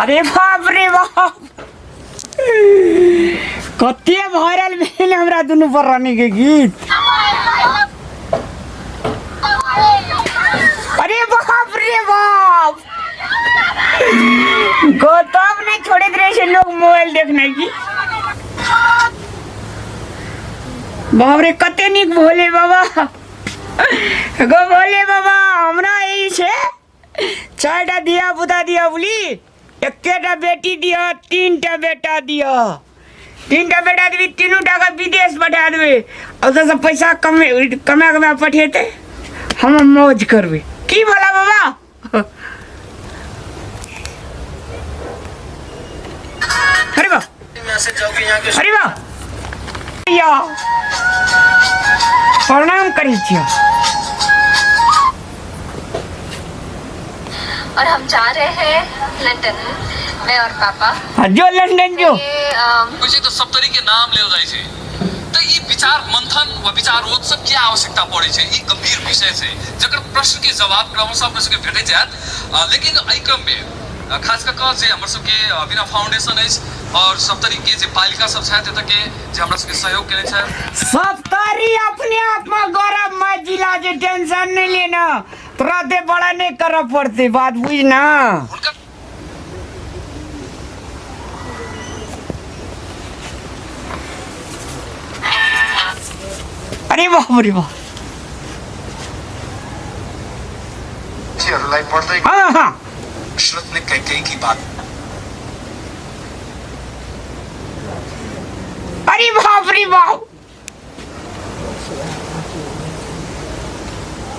अरे बाप रे बाप, कते वायरल भेल हमरा दुनू प्राणी के गीत। अरे बाप रे बाप, गौतम नहीं छोड़े रहे से लोग मोबाइल देखने की। बाप रे कते निक भोले बाबा गो भोले बाबा, हमरा ई छै चारिटा धिया पुता दिया बोली, एकेटा बेटी दिया, तीनटा बेटा दिया, तीनटा बेटा देबी, तीनू टा के विदेश पठा देबै, ओतऽ से पैसा कमे कमा कमा पठेतै, हम मौज करबै। की भोला बाबा? अरे वाह, अरे वाह, या प्रणाम करै छियौ। और हम जा रहे हैं लंदन, मैं और पापा। हाँ, जो लंदन जो। ये होइ छै तऽ सप्तरी के नाम लेल जाइ छै, तऽ ई विचार मंथन वा विचारोत्सव के आवश्यकता पड़ै छै। ई गंभीर विषय छै जकर प्रश्न के जवाब क्रमशः अपना सबके भेटैत जायत, लेकिन एहि क्रम मे खास कऽ कऽ जे हमर सबके बिना फाउंडेशन अछि और सप्तरी के जे पालिका सब छथि एतऽ के जे हमरा सबके सहयोग केने छथि। सप्तरी अपने आप में गौरवमय जिला जे, टेंशन नहीं लेना, तोरा दे बड़ा नहीं करऽ पड़ते, बात बुझ ना। हुनकर अरे बाप रे बाप। हरूलाई पढ्दै हाँ हाँ दशरथ ने कैकेयी की बात। अरे बाप रे बाप,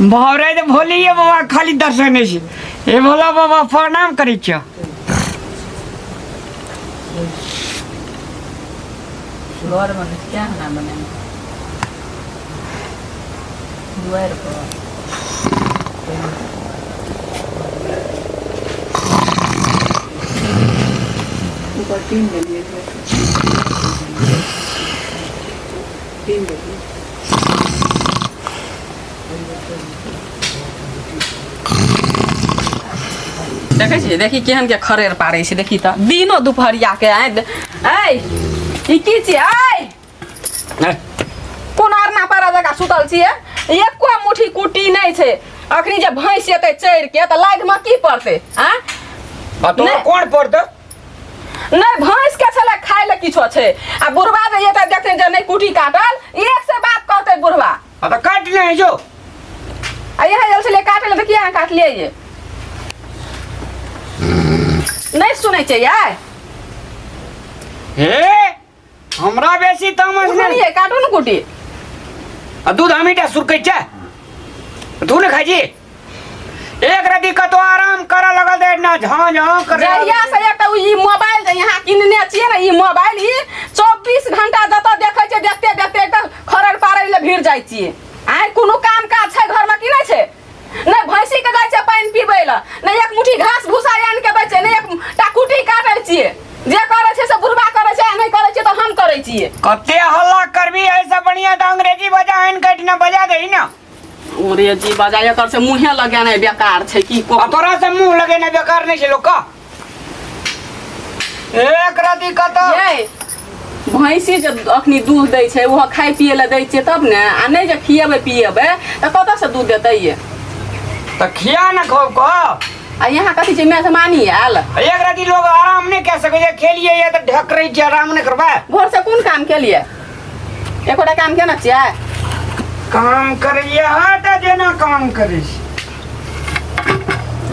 बाप रे, तऽ भोलिए बाबा खाली दर्शन होइ छै। हे भोला बाबा, प्रणाम करै छियौ। घरमे क्या खाना बनेने दुआरि पर ऊपर टीन देलियै, टीन देलियै। देखै छियै, देखी केहन के खरेर पारै छै, देखी तऽ दिनो दुपहरिया के। आइ ऐ ई की छियै? ऐ कोन अरना पारा जकाँ सुतल छियै? एको मुट्ठी कुट्टी नहि छै। अखनी जे भैंस एतै चढ़ि के तऽ लाइघमे की पड़तै? आँ? आ तोरा नहि। कोन पड़तौ? नहि, भैंस के छलै खाय लए किछो छै, आ बुढ़वा जे एतै देखतै जे नहि कुट्टी काटल, एक से बात कहतै बुढ़वा। आ तऽ काटि नहि जो। आ यहाँ आयल छलियै काटै लए तऽ किया अहाँ काटलियै? ये नहि सुनै छै यै। हे, हमरा बेसी तामस नहि। सुनिए, काटू ने कुटी। आ दूध हमीटा सुरकै छै, तू ने खाइ छी। एक रति कतौ आराम करऽ लगल तऽ एना झाँ झाँ करे। जहिया से एकटा उ ई मोबाइल जे यहाँ किनने छियै ने, ई मोबाइल ई 24 घंटा जतऽ देखै छियै, देखते देखते एकदम खरड़ पारै लए भिड़ जाइ छियै। आइ कोनो काम काज छै घरमे कि नहि छै? नहि भैंसी के जाइ छै पानि पीबै लए, नहि एक मुट्ठी घास भूसा आनि के दै छै, नहि एकटा कुटी काटै छियै। जे करै छै से बुढ़बा करै छै, आ नहि करै छै तऽ हम करै छियै। कते हल्ला करबी? ऐसे बढ़िया तऽ अंग्रेजी बजा आनि कऽ ने बजा दही ने। अंग्रेजी बजा, एकर से मुँहे लगेनाइ बेकार छै की आ तोरा से मुँह लगेनाइ बेकार नहि छै लोक का। एक रति कतऽ यै, भैंसी जे अखनी दूध दै छै, ओहो खाय पियै लए दै छियै तब ने, आ नहि जे खियेबै पियेबै तऽ कतऽसँ दूध देतै ये? तऽ खिया ने खूब कऽ। आ यहाँ कथी छै, मेजबानी आयल? एक रति लोग आराम नहि कऽ सकै छै, खेलिए ये तऽ ढक रही छै, आराम नहि करबै? भोर से कोन काम केलियै? एकोटा काम केने छियै? काम करैया, हाँ, तऽ जेना काम करै छी।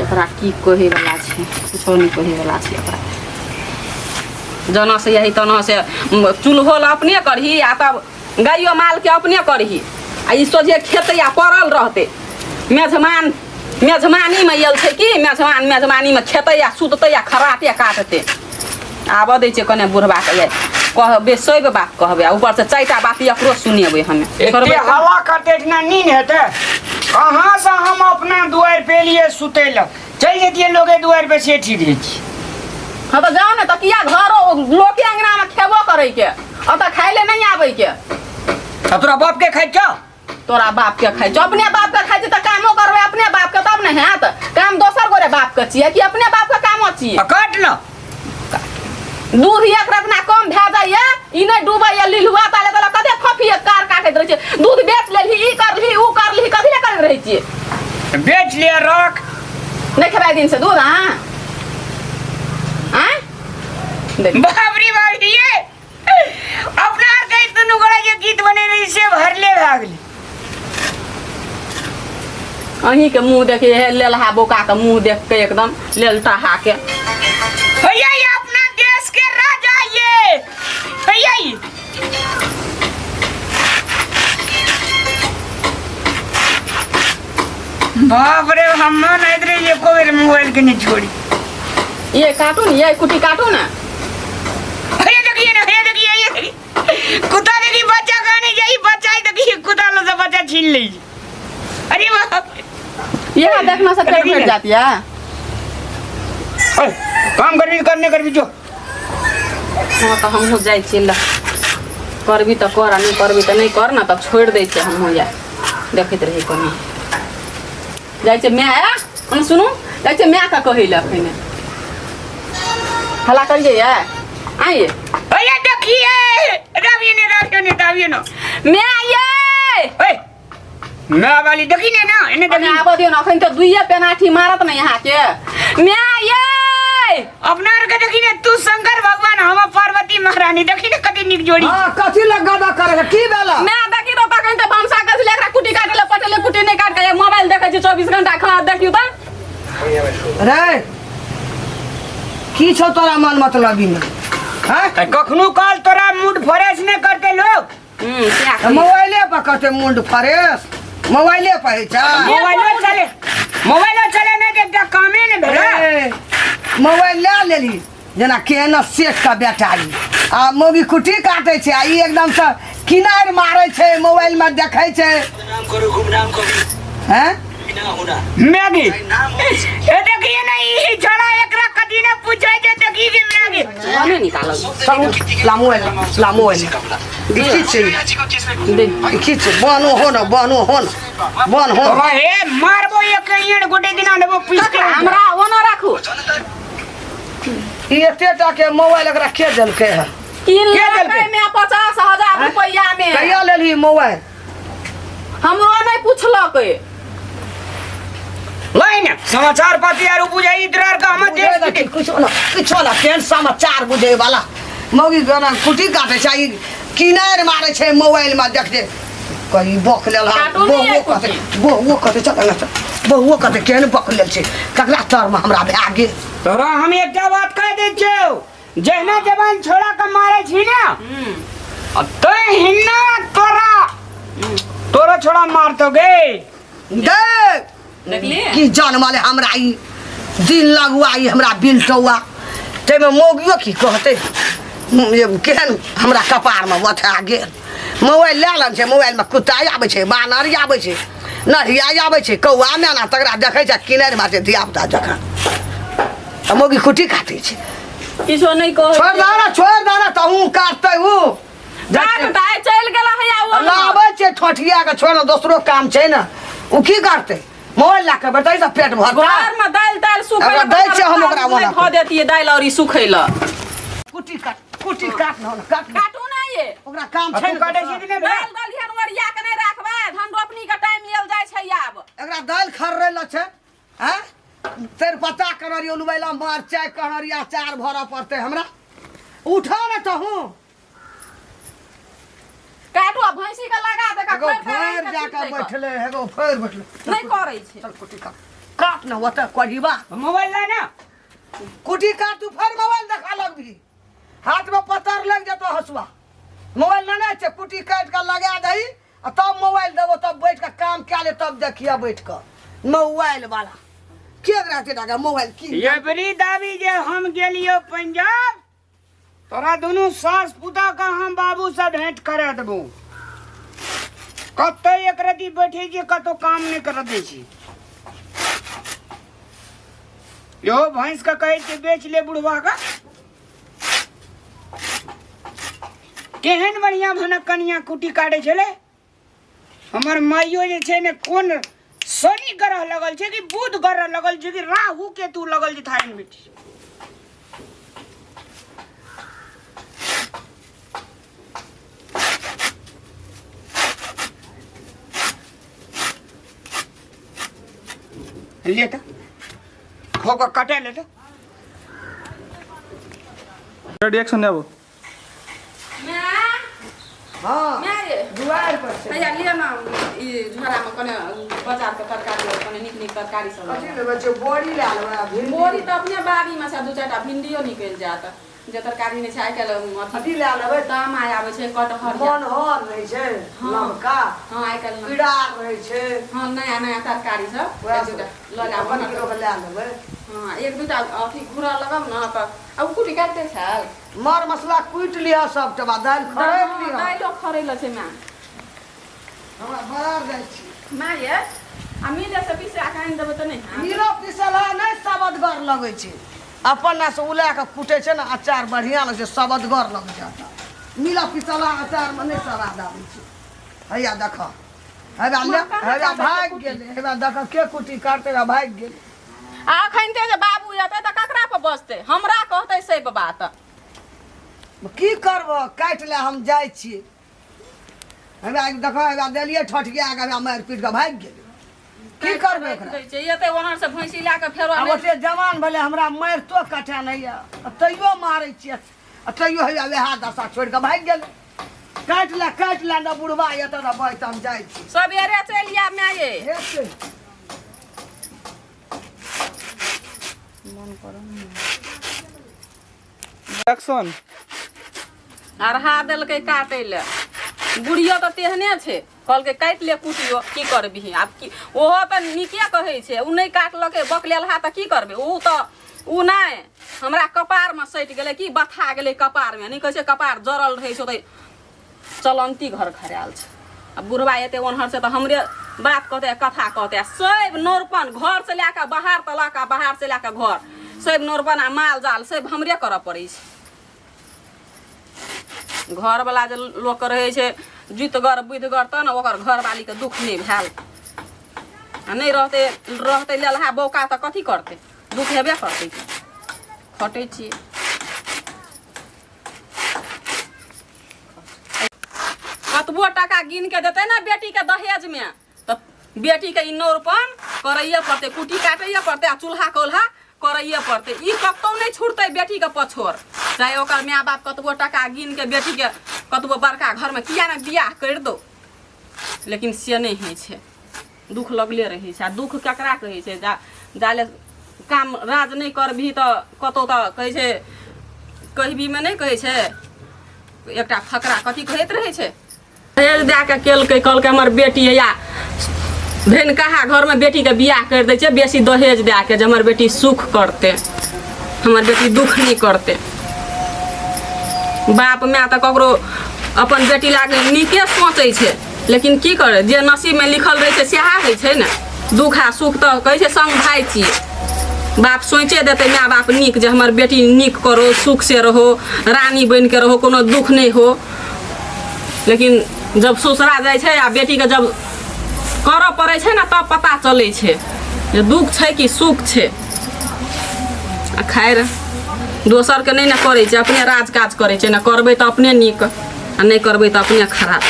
एकरा की कहै वला छै, कुछो नहि कहै वला छै एकरा। जना से यही तना से चूल्हो लए अपने करही आ तब गाइयो मालके अपने करही, आ ई सोझे खेतै आ पड़ल रहतै। मेजमान मेजबानीमे आयल छै कि मेजबान मेजबानीमे खेतै आ सुततै आ खराटे काटतै। आबऽ दै छियै कने बुढ़बाके, ये कहबै सब बात कहबै, आ ऊपर से चारिटा बात एकरो सुनेबै हमे। एते छोड़बै तऽ- हल्ला करते इतना नींद हेतै कहाँ से? हम अपना दुआरि पे लिए सुतै लए चलि जैतियै लोगे दुआरि पे, से ठीक रहै छै। हाँ तऽ जाउ ने तऽ, किया घरो लोके अंगनामे खेबो करैके, ओतऽ खाइ लए नहि आबैके। आ तोरा बाप के खाइ छौ? तोरा बाप के खाइ छौ? अपने बाप के खाइ छै तऽ कामो करबै अपने बाप के तब ने हैत। काम दोसर गोरे बाप के छियै कि अपने बाप के कामो छियै? आ काट न। दूध एक रतना कम भए जाइए ई नहि डूबैए लीलुआ ताले ताले कते फफिए कार काटैत रहै छै दूध बेच लेलही ई करलही ऊ करलही कथी लए करैत रहै छियै बेच लिअ रख नहि खेबै दिन से दूध अहाँ आँय देख बाप रे बाप ये अपना आर के दुनू गोड़ा जे गीत बनेने से भरले भए गेलै अहीँके मुँह देखिए हे लेलहा बोकाके मुँह देख के एकदम लेलटहा के भैया ये अपना देश के राजा ये भैया ये बाप रे हम नहीं रही एको बेर मोबाइल के नहीं छोड़ी ये काटू ने ये कुटी काटू ना अरे देखिए ना अरे देखिए ये देखिए कुत्ता देखी बच्चा कहाँ जाई बच्चा ही देखिए कुत्ता लो से बच्चा छीन ली अरे बाप रे। यह देखना से पेट भर जाती है ओए, काम करबी करने करबी जो हाँ तऽ हमहूँ जाइ छियै ल करबी तऽ कर आ नहि करबी तऽ नहि कर ने तब छोड़ि दै छियै हमहूँ जा देखैत रही कोना जाइ छियै माय हम सुनू जाइ छियै मायके कहै लए एखने हल्ला करियै ये आइए अरे देखिए दाबिए ने दाबिए ने दाबिए ने माय ये ओए मैं वाली देखी ने ना एने अने देखी आबऽ दियौ ने अखन तऽ दुइये पेनाठी मारत ने यहाँके माय ये अपना आर के देखी ने तू शंकर भगवान हम पार्वती महारानी देखी ने कते नीक जोड़ी हाँ कथी लग गदा करे की भेला माय देखी तो तखन तऽ भनसा कर छलै एकरा कुटी काटै लए पटेले कुटी नहि काट के मोबाइल देखै छै 24 घंटा खाना देखियौ तऽ रे की छौ तोरा मन मतलब में हैं कखनो काल तोरा मूड फ्रेश नहीं करते लोग हूँ सएह कहियौ। मोबाइले पर करते मुंड फ्रेश मोबाइले पर होइ छै मोबाइलो चले मोबाइलो चले नहीं तो एकटा कामे नहीं भेला ए, मोबाइल लए लेली जेना केहन सेठ के बेटा ई आ मौगी कुटी काटै छै आ ई एकदमसँ किनार मारै छै मोबाइलमे देखै छै हैं मैगी ए देखिए ना ई छोड़ा एकरा कदी ने पूछे जे देखी के मैगी भने निकालल चलू ला मोबाइल ला मोबाइल ई की छै दे ई की छै बनो हो न बनो हो न बन हो बाबा हे मारबो एक ईंट गोटे दिना नेबो पीस के हमरा ओना राखू ई एते टा के मोबाइल एकरा के देलकै है किन के देलकै? में 50,000 रुपया में कहिया लेलही मोबाइल हमरो नहीं पूछलक लाइन समाचार पाती आर बुझाई इधर का हम बुझै देश ने के किछो न किछो न केहन समाचार बुझै वाला मौगी गाना कुटी काटे छै ई किनार मारे छै मोबाइल में देखते कहीं बक लेल काटू नहि बहुओ है कहते बहुओ कहते चल ना चल बहुओ कहते केहन बक लेल छै ककरा तर में हमरा भए गेल तोरा हम एकटा बात कह दै छियौ जहिना जवान छोड़ा के मारे छी ना आ तो हिन्ना तोरा तोरा छोड़ा मारतो गे दे देखली की जान माले हमरा ई दिन लगुआ ई हमरा बिलटौआ ताहिमे मौगियो की कहतै जे केहन हमरा कपारमे बथा गेल मोबाइल लए लन छै मोबाइलमे कुत्ता आबै छै बानर आबै छै नढ़िया आबै छै कौआ मैना तकरा देखै छै किनारि मारै छै धियापुता जकाँ आ मौगी कुटी काटै छै किछो नहि कहै छोड़ि दह ने छोड़ि दह ने तहूँ काटतै उ काटतै चलि गेल हैया ओ लाबै छै ठोठिया के छोड़ दोसरो काम छै ने उ की करतै मोबाइल लए के बैठतै तऽ पेट भरतै घर में दालि तालि सुखै ओकरा दै छियै हम ओकरा ओना। धऽ देतियै दालि और ई सुखै लए कुटी काट कुटी काट ने काट ने। काटू ने ये ओकरा काम छै तू ने काटै छी कि नहि दालि दलिहन ओरिया के नहि राखबै धान रोपनी के टाइम आयल जाइ छै आब एकरा दालि खर्रै लए छै आँय तेजपत्ता कहने उलबै लए मरचाइ कहने अचार भरऽ पड़तै हमरा उठा ने तहूँ काटू आ भैंसी के लगा दे एगो फेर जाके बैठले एगो फेर बैठले नहि करै छै चल कुटी काट काट ने ओतऽ कढ़ीबा मोबाइल ला ना कुटी काट तू फेर मोबाइल देखा लगबी हाथ में पत्थर लग जेतो हसुआ मोबाइल लेने छै कुटी काटि कऽ लगा दही आ तब मोबाइल देबो तब बैठ कऽ काम कए ले तब देखिए बैठ कऽ मोबाइल वाला के रहते टाका मोबाइल की एबरी दाबी जे हम गेलियो पंजाब तोरा दुनू सास पुता के हम बाबू से भेंट करा देबो कतौ एक रति बैठे छी कतौ काम नहीं कर दै छी यो भैंस के कहै छै बेच ले बुढ़वा का केहन बढ़िया भनक कनिया कुटी काटै छलै हमर माइयो जे छै ने कोन शनि ग्रह लगल छै कि बुध ग्रह लगल छै कि राहु केतु लगल छै थारी बेटी ले तऽ खो कऽ कटा ले तऽ रेडी एक्शन आबो हँ माय रे दुआरि पर छै हैया लिअ ने ई झोरामे कने बाजारके तरकारी आओर कने नीक नीक तरकारी सब कथी लेबै छै बड़ी लए लेबै आ भिंडी बोरी तऽ अपने बाड़ीमे छै दू चारिटा भिंडियो निकलि जायत जे तरकारी नहि छै आइ काल्हि अथी अथी लए लेबै दाम आइ आबै छै कटहर मनहर रहै छै हँ। लमका हँ आइ काल्हि पीड़ार रहै छै हँ नया नया तरकारी सब वएह एक दूटा लऽ सब लाबू अपन ने किलो के लए लेबै हँ एक दूटा अथी घुरा लगाउ ने तऽ आ ओ कुटी काटिते छल मर मसला कुटि लिअ सबटा दालि खड़ैत लिअ दालिओ खरै लए छै माय हमरा बाहर जाइ छी माय ये आ मिले से पिसा कऽ आनि देबै तऽ नहि हैत मिलो पिसल है नहि सबदगर लगै छै अपना से उला कऽ कुटै छै ने अचार बढ़िआँ लगै छै सबदगर लगै छै अचार मिला पिसल अचारमे नहि सवाद आबै छै हैया देख हैया ले हैया भागि गेलै हैया देख के कुटी काटतै हैया भागि गेलै आ अखन ते जे बाबू एतै तऽ ककरा पर बजतै हमरा कहतै से बात की करबह काटि ले हम जाइ छी हमरा देख हैया देलियै ठठिया कऽ हैया मारि पीट कऽ भागि गेलै की करबै ओकरा दै छै एतै ओनहर से भैंसी लए कऽ फेरो आब ओते जवान भेलै हमरा मारितो कटा नहि यऽ तैयो मारै छियै आ तैयो हैया वएह दशा छोड़ि कऽ भागि गेलै काटि ले काटि ले ने बुढ़बा एतऽ ने बैठ हम जाइ छी सबेरे चलि आयब माय हेतै एक्शन अरहा देलकै काटै लए बुढ़ियो तऽ तेहने छै कहलकै काटि ले कुटियो की करबिही आब की ओहो तऽ नीके कहै छै ओ नहि काटलकै बकलेलहा तऽ की करबै ओ तऽ ओ नहि हमरा कपारमे सटि गेलै की बथा गेलै कपारमे नहि कहै छै कपार जरल रहै छै ओतऽ चलन्ती घर खरायल छै आ बुढ़बा एते ओनहर से तऽ हमरे बात कहतै कथा कहतै आ सब नोरपन घर से लए कऽ बाहर तलक आ बाहर से लए कऽ घर सब नोरपन आ माल जाल सब हमरे करऽ पड़ै छै घरवला जे लोकके रहै छै जुतगर बुधिगर तऽ ने ओकर घरवालीके दुःख नहि भेल आ नहि रहतै रहतै लेलहा बौका तऽ कथी करतै दुःख हेबे करतै खटै छियै कतबो टाका गिन के देतै ने बेटीके दहेजमे तऽ बेटीके ई नौरपन करैए पड़तै कुटी काटैए पड़तै आ चूल्हा कोल्हा करैए पड़तै ई कतहु नहि छुटतै बेटीके पछोड़ चाहे ओकर माय बाप कतबो टाका गिन के बेटीके कतबो बड़का घरमे किया ने बियाह करि दो लेकिन से नहि होइ छै दुख लगले रहै छै आ दुख ककरा कहै छै जा जाले काम राज नहि करबिही तऽ कतहु तऽ कहै छै कहबीमे नहि कहै छै एकटा फकरा कथी कहैत रहै छै दहेज दए कऽ केलकै कहलकै हमर बेटी हैया भेनकहा घरमे बेटीके बियाह करि दै छै बेसी दहेज दए कऽ जे हमर बेटी सुख करतै हमर बेटी दुख नहि करतै बाप माय तऽ ककरो अपन बेटी लागे नीके सोचै छै लेकिन की करे जे नसीबमे लिखल रहै छै सएह होइ छै ने दुख आ सुख तऽ कहै छै संग भाय छियै बाप सोचे देतै माय बाप नीक जे हमर बेटी नीक करो सुख से रहो रानी बनि के रहो कोनो दुख नहि हो लेकिन जब ससुरा जाइ छै आ बेटीके जब करऽ पड़ै छै ने तब पता चलै छै जे दुख छै कि सुख छै आ खैर दोसरके नहि ने करै छै अपने राज काज करै छै ने करबै तऽ अपने नीक आ नहि करबै तऽ अपने खराब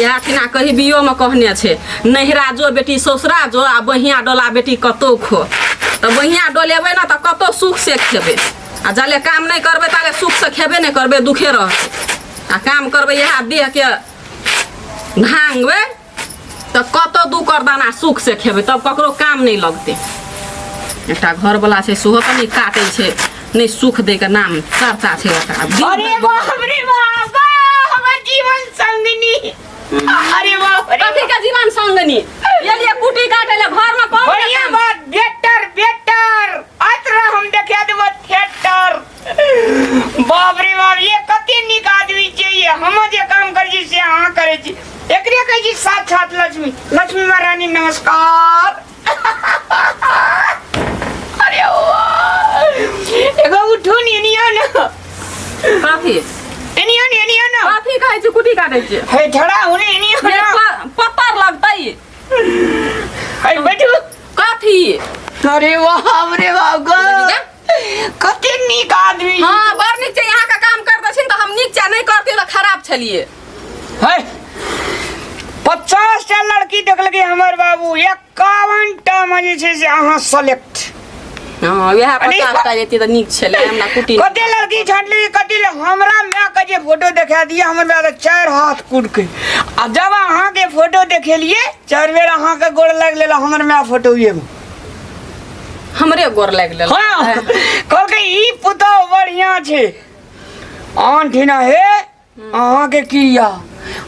इएह ठिना कहिबियोमे कहने छै नैहरा जो बेटी ससुरा जो आ बहिया डोला बेटी कतहु खो तऽ बहिया डोलेबै ने तऽ कतहु सुखसँ खेबै आ जाले काम नहि करबै ताले सुखसँ खेबे नहि करबै दुखे रहतै आ काम करबै इएह देहके भांगबै तऽ कतहु दू करदाना सुखसँ खेबै तब ककरो काम नहि लगतै एकटा घरवला छै सेहो कनि काटै छै नहि सुख दैके नाम चर्चा छै ओकरा अरे बाप रे बाप वाह, हमर जीवन संगिनी अरे बाप रे कथी के जीवन संगनी ये लिए कुटी काटे ले घर में कौन बढ़िया बात बेटर बेटर अत्र हम देखा देबो थिएटर बाप रे बाप ये कते नीक आदमी छै ये हम जे काम करै छी से अहाँ करै छी एकरे कहै छी साक्षात लक्ष्मी लक्ष्मी महारानी नमस्कार अरे वाह! एगो उठू ने एनियो ने कथी एनियो ने एनियो ने कथी कहै छी कुटी काटे छी हे ठड़ा हो ने एनियो ये ने पत्थर लगतै हे बैठू कथी अरे बाप रे बाप गो कते नीक आदमी हाँ बड़ नीक छै यहाँ के काम कर दै छी तऽ हम नीक छै नहीं करती तऽ खराब छलिए है 50 टा लड़की देखलकै हमर बाबू, 51 टा मे जे छै से अहाँ सेलेक्ट। हँ, वएह 50 टा जैतियै तऽ नीक छलै हमरा कुटी। कते लड़की छाटली कते हमरा माय के जे फोटो देखा दिए, हमर माय तऽ चारि हाथ कूटके। आ जब अहाँके फोटो देखेलिए, चारि बेर अहाँके गोड़ लागि लेल हमर माय फोटोए मे। हमरे गोर लागि लेल? हाँ, कहलकै ई पुतोह बढ़िया छै। आन ठिना हे अहाँके क्रिया,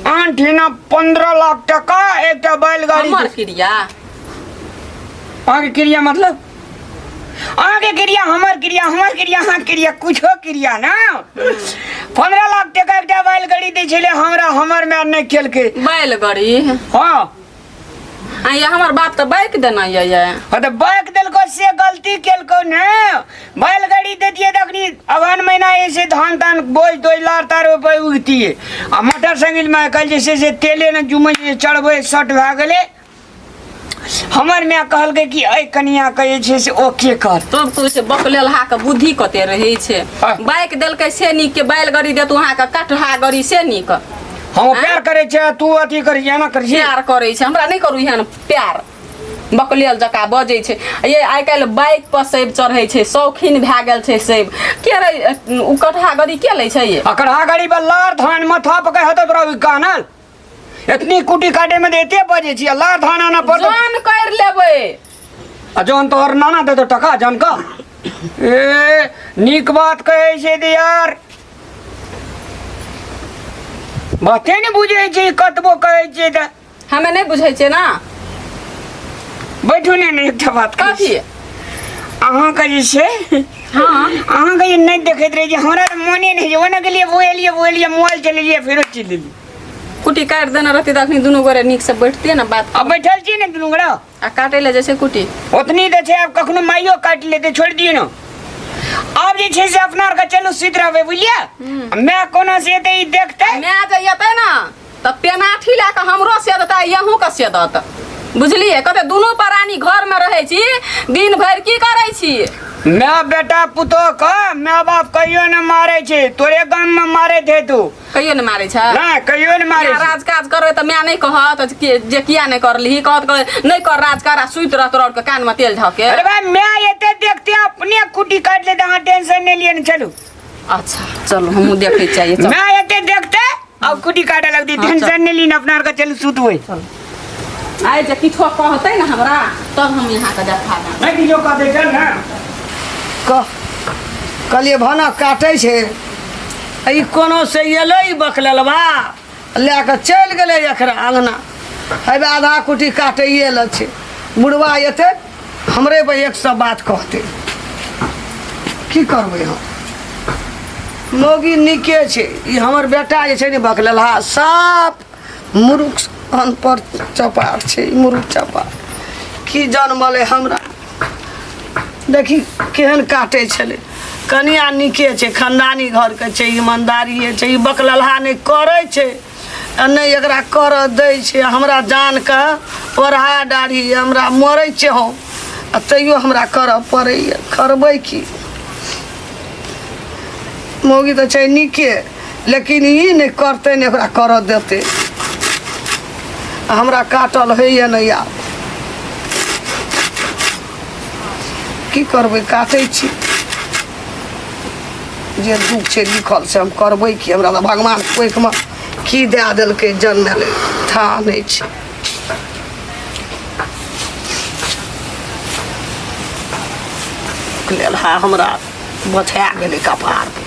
आन ठिना 15 लाख टका, एकटा बैलगाड़ी। हमर क्रिया? अहाँके क्रिया मतलब अहाँके क्रिया, हमर क्रिया, हमर क्रिया, अहाँके क्रिया, कुछो क्रिया ना। 15 लाख टका, एकटा बैलगाड़ी दै छलै हमरा, हमर माय नहि केलकै। बैलगाड़ी? हाँ। आ ये हमर बाप तऽ बाइक देना ये। हाँ, तऽ बाइक देलको से गलती केलको ने। बैलगाड़ी देतियै तऽ अखनी अगहन महीना ऐसे धान तान बोझ तोझ लार तार ओहि उगतियै। आ मोटरसाइकिलमे काल्हि जे छै से तेले ने जुमै जे चढ़बै सट भए गेलै। हमर माय कहलकै कि एहि कनियाके जे छै से ओके कर। तब तो से बकलेलहा के बुद्धि कते रहै छै। हाँ। बाइक देलकै से नीक के बैलगाड़ी देत अहाँके कटहा गाड़ी से नीक? हम प्यार करै छै, तू अथी करै छै, एना करै छै। प्यार करै छै हमरा, नहि करू एहन प्यार। बकलेल जकाँ बजै छै ये। आइ काल्हि बाइक पर सेब चढ़ै छै, शौकीन भए गेल छै सेब के रे। ओ कटहा गाड़ी के लै छै ये? आ कटहा गाड़ी पर लार धान माथा पकै हेतौ तोरा ओहि कानल। एतनी कुटी काटे में तऽ एते बजै छी आ लार धान आना पड़तौ। जन करि लेबै। आ जौन तोहर नाना देतौ टका जौन का। ए, नीक बात कहै छै तऽ यार बाते ने बुझै छै कतबो कहै छियै तऽ। हमे नहि बुझै छियै ने। बैठू ने, ने एकटा बात कहै कथी? छी। अहाँके जे छै, अहाँके जे नहि देखैत रहै छै, हमरा तऽ मोने नहि छै। ओना गेलियै, वो एलियै, वो एलियै, मोबाइल चलेलियै, फेरो चलि एलियै। कुटी काटि देने रहती तऽ अखनी दुनू गोरे नीक से बैठतियै ने बात। आ बैठल छी ने दुनू गोरा। आ काटै लए जाइ छै कुटी। ओतनी तऽ छै, आब कखनो माइयो काटि लेतै, छोड़ि दियौ ने। आब जे छै से अपना आरके चलू सुति रहबै, बुझलियै? माय कोना से एतै ई देखतै। माय जे एतै ने तऽ पेनाठी लए कऽ हमरो सेदतै, अहूँ के सेदत, बुझलियै? कहतै दुनू प्राणी घरमे रहै छी, दिन भरि की करै छी? माय बेटा पुतोह के माय बाप कहियो ने मारै छै। तोरे गाम मे मारैत हेतू। कहियो नहि मारै छै। नहि, कहियो ने मारै किया छै। राज काज करबै तऽ माय नहि कहत जे किया नहि करलिही? कहत नहि कर राज कर आ सुति रह तोरा के कानमे तेल धऽ के। अरे भाई, माय एते देखते अपने कुटी काटि लेते। अहाँ टेंशन नहि लिअ ने, चलू। अच्छा चलू, हमहूँ देखै चाहिए, चल। माय एते देखते अब कुटी काटे लगती। हाँ, चल। टेंशन नहीं ली अपना आरके, चलू सुतबै। आइ जे किछो कहतै ने हमरा तब हम यहाँके देखा देब। नहीं किछो कहते, चल ना। कह कहलियै भाना काटै छै आ ई कोनो से एलै ई बकलेलबा लए कऽ चलि गेलै एकरा अङ्गना। हेबे आधा कुटी काटैए लए छै। बुढ़वा एतै, हमरे पर एक सए बात कहतै। की करबै हम? मौगी नीके छै। ई हमर बेटा जे छै ने बकलेलहा, साफ मुरुख अनपढ़ चपाट छै। ई मुरुख चपाट की जनमलै हमरा? देखी केहन काटै छलै। कनिया नीके छै, खानदानी घरके छै, ईमानदारिए छै। ई बकललहा नहि करै छै आ नहि एकरा करऽ दै छै। हमरा जानके ओढ़ा डाढ़ी, हमरा मरै छै हम आ तैयो हमरा करऽ पड़ैए। करबै की? मौगी तऽ छै नीके, लेकिन ई नहि करतै, नहि ओकरा करऽ देतै। आ हमरा काटल होइए नहि। आब की करबै? काटै छी। जे दुख छै लिखल से हम करबै की? हमरा तऽ भगवान कोखिमे की दए देलकै जन्म था नहि छै। लेल हा हमरा बथा गेलै कपार पर।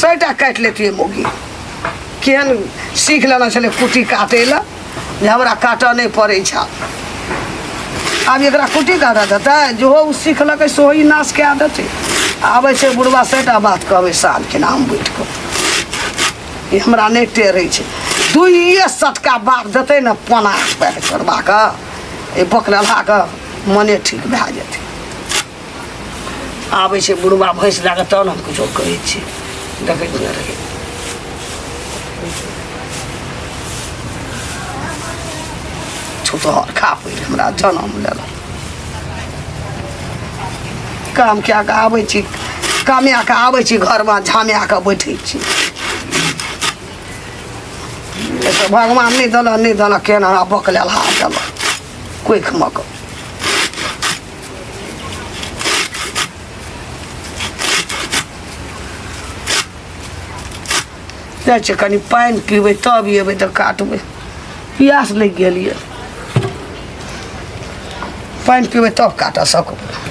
सैटा काटि लेतियै। मौगी केहन सीख लेने छलै कुट्टी काटै लए जे हमरा काटऽ नहि पड़ै छल। आब एकरा कुट्टी काटऽ देतै? जेहो ओ सिखलकै सेहो ई नाश कए देतै। आबै छै बुढ़बा, सैटा बात कहबै साँझ खिना हम बैठ कऽ। ई हमरा नहि टेरै छै। दुइए सटका बाप देतै ने पना पैर करबाके एहि बकलेलहाके मने ठीक भए जेतै। आबै छै बुढ़बा भैंस लए कऽ तब ने हम किछो कहै छी। देखैत नहि रहै छुतहर खा पड़ि हमरा जनम लेलक। काम कए कऽ आबै छी, कमाए कऽ आबै छी, घरमे झमाए कऽ बैठै छी। भगवान नहि देलक नहि देलक केना हमरा बकलेल हाथ देलक कोखिमे कऽ। जाइ छियै कनि पानि पीबै तब एबै तऽ काटबै, पियास लागि गेल यऽ। पानि पीबै तब काटऽ सकबै।